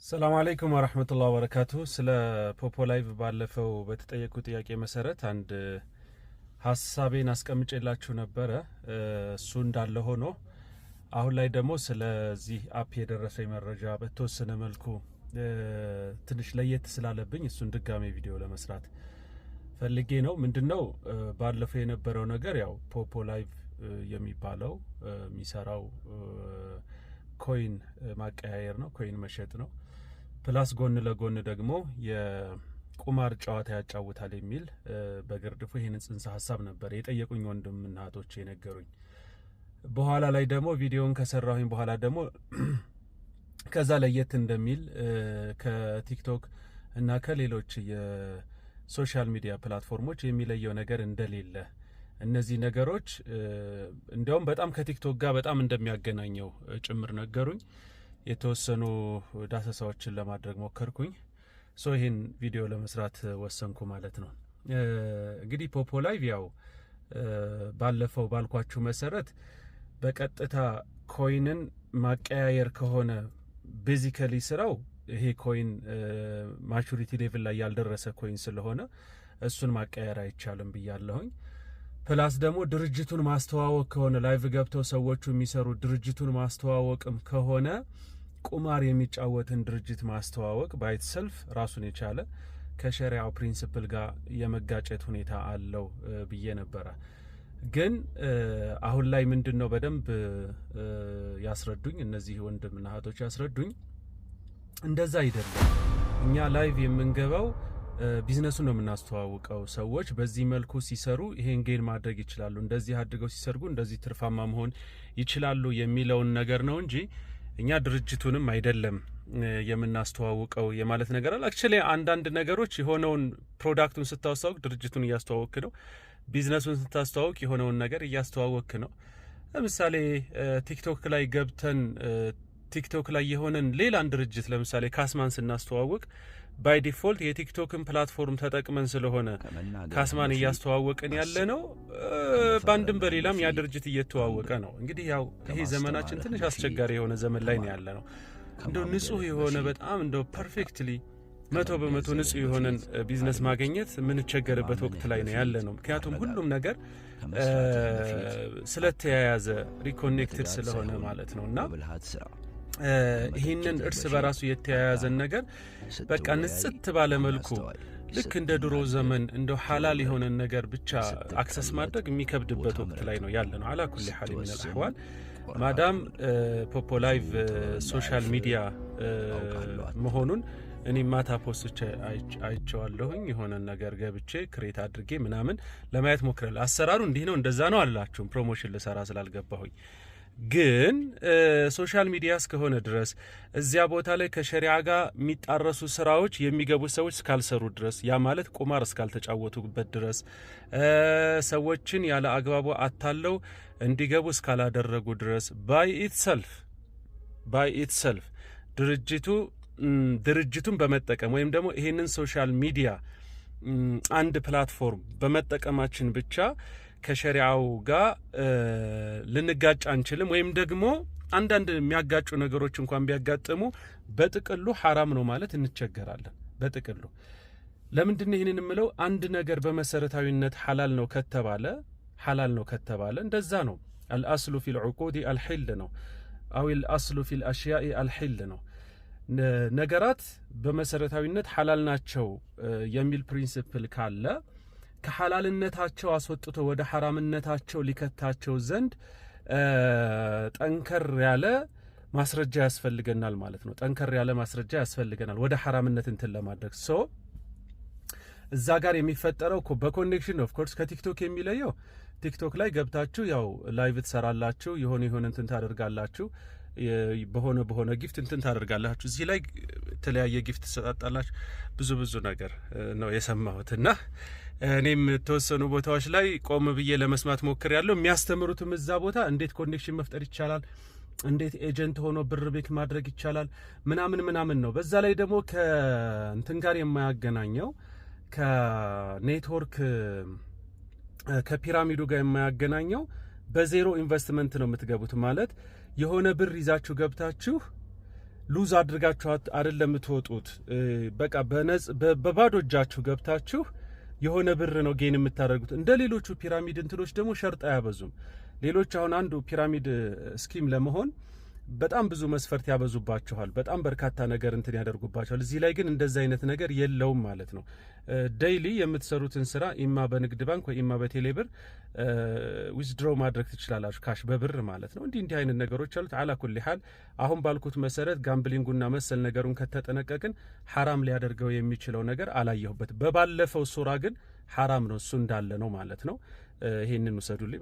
ሰላም አለይኩም ወረህመቱላህ ወበረካቱ። ስለ ፖፖ ላይቭ ባለፈው በተጠየቁ ጥያቄ መሰረት አንድ ሀሳቤን አስቀምጬላችሁ ነበረ። እሱ እንዳለ ሆኖ አሁን ላይ ደግሞ ስለዚህ app የደረሰኝ መረጃ በተወሰነ መልኩ ትንሽ ለየት ስላለብኝ እሱን ድጋሜ ቪዲዮ ለመስራት ፈልጌ ነው። ምንድን ነው ባለፈው የነበረው ነገር? ያው ፖፖ ላይቭ የሚባለው የሚሰራው coin ማቀያየር ነው፣ coin መሸጥ ነው። Plus ጎን ለጎን ደግሞ የቁማር ጨዋታ ያጫውታል የሚል በግርድፉ ይህንን ጽንሰ ሀሳብ ነበር የጠየቁኝ ወንድምና እህቶች የነገሩኝ። በኋላ ላይ ደግሞ ቪዲዮን ከሰራሁኝ በኋላ ደግሞ ከዛ ለየት እንደሚል፣ ከቲክቶክ እና ከሌሎች የ social media platform ኦች የሚለየው ነገር እንደሌለ፣ እነዚህ ነገሮች እንዲያውም በጣም ከቲክቶክ ጋር በጣም እንደሚያገናኘው ጭምር ነገሩኝ። የተወሰኑ ዳሰሳዎችን ለማድረግ ሞከርኩኝ። So ይህን ቪዲዮ ለመስራት ወሰንኩ ማለት ነው። እንግዲህ ፖፖ ላይቭ ያው ባለፈው ባልኳችሁ መሰረት በቀጥታ coin ን ማቀያየር ከሆነ basically ስራው፣ ይሄ coin maturity level ላይ ያልደረሰ coin ስለሆነ እሱን ማቀያየር አይቻልም ብያለሁኝ። Plus ደግሞ ድርጅቱን ማስተዋወቅ ከሆነ፣ live ገብተው ሰዎቹ የሚሰሩ ድርጅቱን ማስተዋወቅም ከሆነ፣ ቁማር የሚጫወትን ድርጅት ማስተዋወቅ by itself ራሱን የቻለ ከሸሪያው principle ጋር የመጋጨት ሁኔታ አለው ብዬ ነበረ። ግን አሁን ላይ ምንድን ነው በደንብ ያስረዱኝ፣ እነዚህ ወንድምና እህቶች ያስረዱኝ፣ እንደዛ አይደለም። እኛ live የምንገባው ቢዝነሱን ነው የምናስተዋውቀው። ሰዎች በዚህ መልኩ ሲሰሩ ይሄን gain ማድረግ ይችላሉ፣ እንደዚህ አድርገው ሲሰሩ እንደዚህ ትርፋማ መሆን ይችላሉ የሚለውን ነገር ነው እንጂ እኛ ድርጅቱንም አይደለም የምናስተዋውቀው የማለት ነገር አለ። Actually አንዳንድ ነገሮች የሆነውን product ኡን ስታስተዋውቅ ድርጅቱን እያስተዋወክ ነው። ቢዝነሱን ስታስተዋውቅ የሆነውን ነገር እያስተዋወክ ነው። ለምሳሌ ቲክቶክ ላይ ገብተን ቲክቶክ ላይ የሆነን ሌላን ድርጅት፣ ለምሳሌ ካስማን ስናስተዋውቅ by default የቲክቶክን platform ተጠቅመን ስለሆነ ካስማን እያስተዋወቅን ያለ ነው። በአንድም በሌላም ያ ድርጅት እየተዋወቀ ነው። እንግዲህ ያው ይሄ ዘመናችን ትንሽ አስቸጋሪ የሆነ ዘመን ላይ ነው ያለ ነው። እንደው ንጹህ የሆነ፣ በጣም እንደው perfectly 100% ንጹህ የሆነን ቢዝነስ ማግኘት የምንቸገርበት ወቅት ላይ ነው ያለ ነው። ምክንያቱም ሁሉም ነገር ስለተያያዘ፣ reconnected ስለሆነ ማለት ነው። እና ይህንን እርስ በራሱ የተያያዘን ነገር በቃ ንጽት ባለ መልኩ ልክ እንደ ድሮ ዘመን እንደው ሐላል የሆነን ነገር ብቻ access ማድረግ የሚከብድበት ወቅት ላይ ነው ያለ ነው። على كل حال من الأحوال ማዳም ፖፖ ላይቭ social media መሆኑን እኔ ማታ post አይቼዋለሁኝ። የሆነ ነገር ገብቼ create አድርጌ ምናምን ለማየት ሞክሬያለሁ። አሰራሩ እንዲህ ነው እንደዛ ነው አላችሁም፣ promotion ልሰራ ስላልገባሁኝ። ግን social media እስከሆነ ድረስ፣ እዚያ ቦታ ላይ ከሸሪዓ ጋር የሚጣረሱ ስራዎች የሚገቡ ሰዎች እስካልሰሩ ድረስ፣ ያ ማለት ቁማር እስካልተጫወቱበት ድረስ፣ ሰዎችን ያለ አግባቡ አታለው እንዲገቡ እስካላደረጉ ድረስ by itself ድርጅቱን በመጠቀም ወይም ደግሞ ይሄንን social media አንድ platform በመጠቀማችን ብቻ ከሸሪዓው ጋር ልንጋጭ አንችልም። ወይም ደግሞ አንዳንድ የሚያጋጩ ነገሮች እንኳን ቢያጋጥሙ በጥቅሉ ሐራም ነው ማለት እንቸገራለን። በጥቅሉ ለምንድን ነው ይህንን የምለው? አንድ ነገር በመሰረታዊነት ሐላል ነው ከተባለ እንደዛ ነው። الأصل في العقود الحل ነው። أو الأصل في الأشياء الحل ነው። ነገራት በመሰረታዊነት ሐላል ናቸው የሚል principle ካለ ከሐላልነታቸው አስወጥቶ ወደ ሐራምነታቸው ሊከታቸው ዘንድ ጠንከር ያለ ማስረጃ ያስፈልገናል ማለት ነው። ጠንከር ያለ ማስረጃ ያስፈልገናል ወደ ሐራምነት እንትን ለማድረግ። So እዛ ጋር የሚፈጠረው በ connection፣ of course ከቲክቶክ የሚለየው ቲክቶክ ላይ ገብታችሁ ያው live ትሰራላችሁ፣ የሆነ የሆነ እንትን ታደርጋላችሁ፣ በሆነ በሆነ gift እንትን ታደርጋላችሁ። እዚህ ላይ የተለያየ gift ትሰጣጣላችሁ። ብዙ ብዙ ነገር ነው የሰማሁት እና እኔም የተወሰኑ ቦታዎች ላይ ቆም ብዬ ለመስማት ሞክሬያለሁ። የሚያስተምሩትም እዛ ቦታ እንዴት connection መፍጠር ይቻላል፣ እንዴት agent ሆኖ ብር make ማድረግ ይቻላል ምናምን ምናምን ነው። በዛ ላይ ደግሞ ከእንትን ጋር የማያገናኘው፣ ከኔትወርክ ከፒራሚዱ ጋር የማያገናኘው በ zero investment ነው የምትገቡት። ማለት የሆነ ብር ይዛችሁ ገብታችሁ Lose አድርጋችሁ አይደለም የምትወጡት። በቃ በነጽ በባዶ እጃችሁ ገብታችሁ የሆነ ብር ነው gain የምታደርጉት። እንደ ሌሎቹ pyramid እንትኖች ደግሞ ሸርጥ አያበዙም። ሌሎች አሁን አንዱ pyramid scheme ለመሆን በጣም ብዙ መስፈርት ያበዙባችኋል። በጣም በርካታ ነገር እንትን ያደርጉባችኋል። እዚህ ላይ ግን እንደዚ አይነት ነገር የለውም ማለት ነው። Daily የምትሰሩትን ስራ ኢማ በንግድ ባንክ ወይ ኢማ በቴሌብር withdraw ማድረግ ትችላላችሁ፣ cash በብር ማለት ነው። እንዲህ እንዲህ አይነት ነገሮች አሉት። على كل حال አሁን ባልኩት መሰረት gambling ኡና መሰል ነገሩን ከተጠነቀቅን ሐራም ሊያደርገው የሚችለው ነገር አላየሁበት። በባለፈው ሱራ ግን ሐራም ነው፣ እሱ እንዳለ ነው ማለት ነው። ይሄንን ውሰዱልኝ።